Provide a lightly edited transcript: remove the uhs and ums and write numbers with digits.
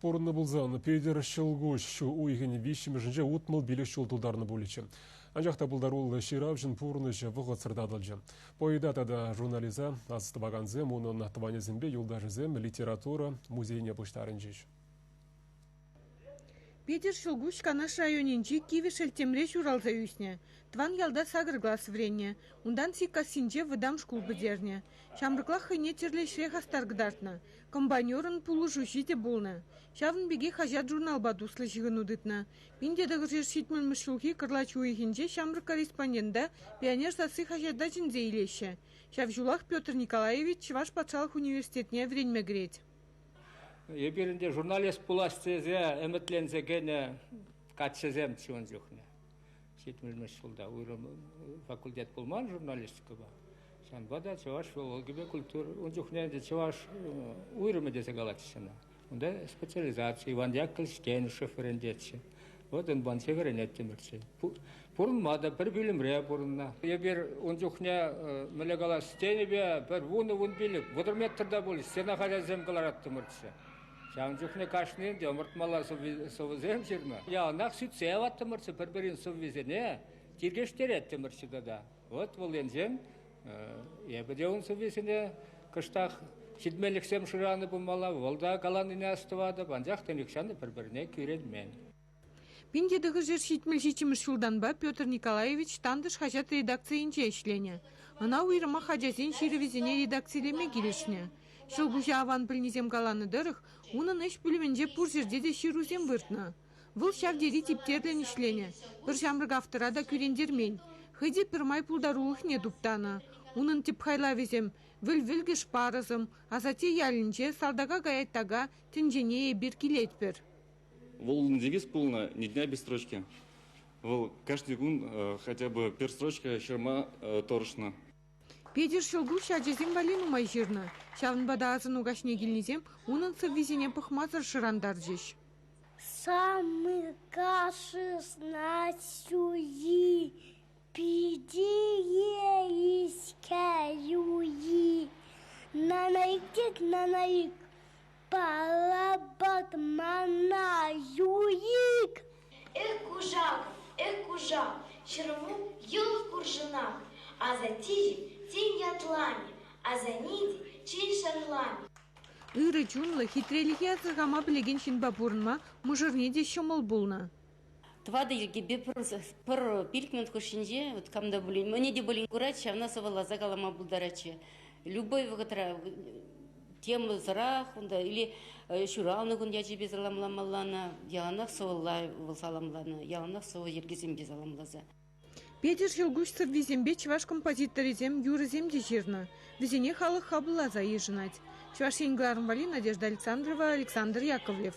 Пурӑннӑ пулсан Петӗр Ҫӑлкуҫ ҫу уйӑхӗн виҫҫӗмӗшӗнче 65 ҫул тултарнӑ пулӗччӗ. Анчах та пултаруллӑ ҫыравҫӑн пурнӑҫӗ вӑхӑтсӑр татӑлчӗ. Поэта тата журналиста астӑвакансем унӑн тӑванӗсемпе юлташӗсем литература музейне пуҫтарӑнчӗҫ. Петӗр Ҫӑлкуҫ Канаш районӗнчи Кивӗ Шелттемре ҫуралса ӳснӗ. Тӑван ялта сакӑр класс вӗреннӗ. Унтан Сиккассинче вӑтам шкул пӗтернӗ. Ҫамрӑклах хӑйне тӗрлӗ ӗҫре хастар кӑтартнӑ. Комбайнерӑн пулӑшуҫи те пулнӑ. Ҫавӑн пекех хаҫат-журналпа туслӑ ҫыхӑну тытнӑ. 1970 ҫулхи кӑрлач уйӑхӗнче ҫамрӑк корреспондента «Пионер сасси» хаҫата чӗнсе илеҫҫӗ. Ҫав ҫулах Петр Николаевич Чӑваш патшалӑх университетне вӗренме кӗрет. Эпир ӗнтӗ журналист пулас тесе ӗмӗтленсе кӗнӗ каччӑсемччӗ ун чухне. Ҫитмӗлмӗш ҫулта уйрӑм факультет пулман журналистикӑпа. Ҫавӑнпа та чӑваш филологипе культура ун чухне ӗнтӗ чӑваш уйрӑмӗ тесе калатчӗҫ ӑна. Унта специализаци Иван Яковлевич Тенишев вӗрентетчӗ. Вот унпанче вӗренеттӗмӗрччӗ. Пурӑнма та пӗр пӳлӗмре пурӑннӑ. Эпир ун чухне мӗнле калас, стенипе пӗр вунӑ-вунпилӗк, 30 метр та пуль стена хаҫачӗсем кӑлараттӑмӑрччӗ. Ҫавӑн чухне кашнин те ӑмӑртмалла сӑвӑсем ҫырнӑ. Яланах сӳтсе яваттӑмӑрччӗ пӗр-пӗрин сӑввисене, тиркештереттӗмӗрччӗ тата. Вот вӑл енчен эпӗ те ун сӑввисене кӑштах ҫитменлӗхсем шыранӑ пулмалла, вӑл та каланине астӑватӑп, анчах та нихҫан та пӗр-пӗрне кӳренмен. 1977 ҫултанпа Петр Николаевич «Тантӑш» хаҫат редакцийӗнче ӗҫленӗ. Ӑна уйрӑмах ачасен ҫырӑвӗсене редакцилеме килӗшнӗ. Ҫӑлкуҫа аван пӗлнисем каланӑ тӑрӑх, унӑн ӗҫ пӳлӗмӗнче пур ҫӗрте те ҫырусем выртнӑ. Вӑл ҫав тери типтерлӗн ӗҫленӗ, пӗр ҫамрӑк автора та кӳрентермен. Хӑй те пӗрмай пултарулӑхне туптанӑ. Унӑн тӗп хайлавӗсем «Вӗл-вӗлкӗш парӑсӑм», «Асатте ялӗнче», «Салтака каять така», «Тӗнчене эпир килетпӗр». Вӑл девиз пулнӑ «Ни дня без строчки». Вӑл кашни кун хотя бы пӗр строчка ҫырма тӑрӑшнӑ. Петӗр Ҫӑлкуҫ ачасем валли нумай ҫырнӑ. Ҫавӑнпа та асӑну каҫне килнисем унӑн сӑввисене пӑхмасӑр шӑрантарчӗҫ. Самый каши снасюи, пидие искаюи. Нанаик нанаик, Палабат мана юик! Эх, кушак, эх, кушак, ҫырму йӑлт куршӑнах, Асаттиҫӗм тен ятламӗ, асанне те чей шарламӗ. Ырӑ чунлӑ, хитрелӗхе асӑрхама пӗлекен ҫынпа пурӑнма мӑшӑрне те ҫӑмӑл пулнӑ. Тӑватӑ йӗркепе пӗр пилӗк минут хушшинче вот кам та пулин, мӗне те пулин курать, ҫавна сӑвӑласа калама пултаратчӗ. Любой вӑхӑтра темӑсӑрах унта или ҫуралнӑ кун ячӗпе саламламалланӑ, яланах сӑвӑлла вӑл саламланӑ, яланах сӑвӑ йӗркисемпе саламласа. Петӗр Ҫӑлкуҫ сӑввисемпе чӑваш композиторӗсем юрӑсем те ҫырнӑ. Вӗсене халӑх хапӑлласа йышӑнать. Чӑваш Ен кӑларӑм валли Надежда Александрова, Александр Яковлев.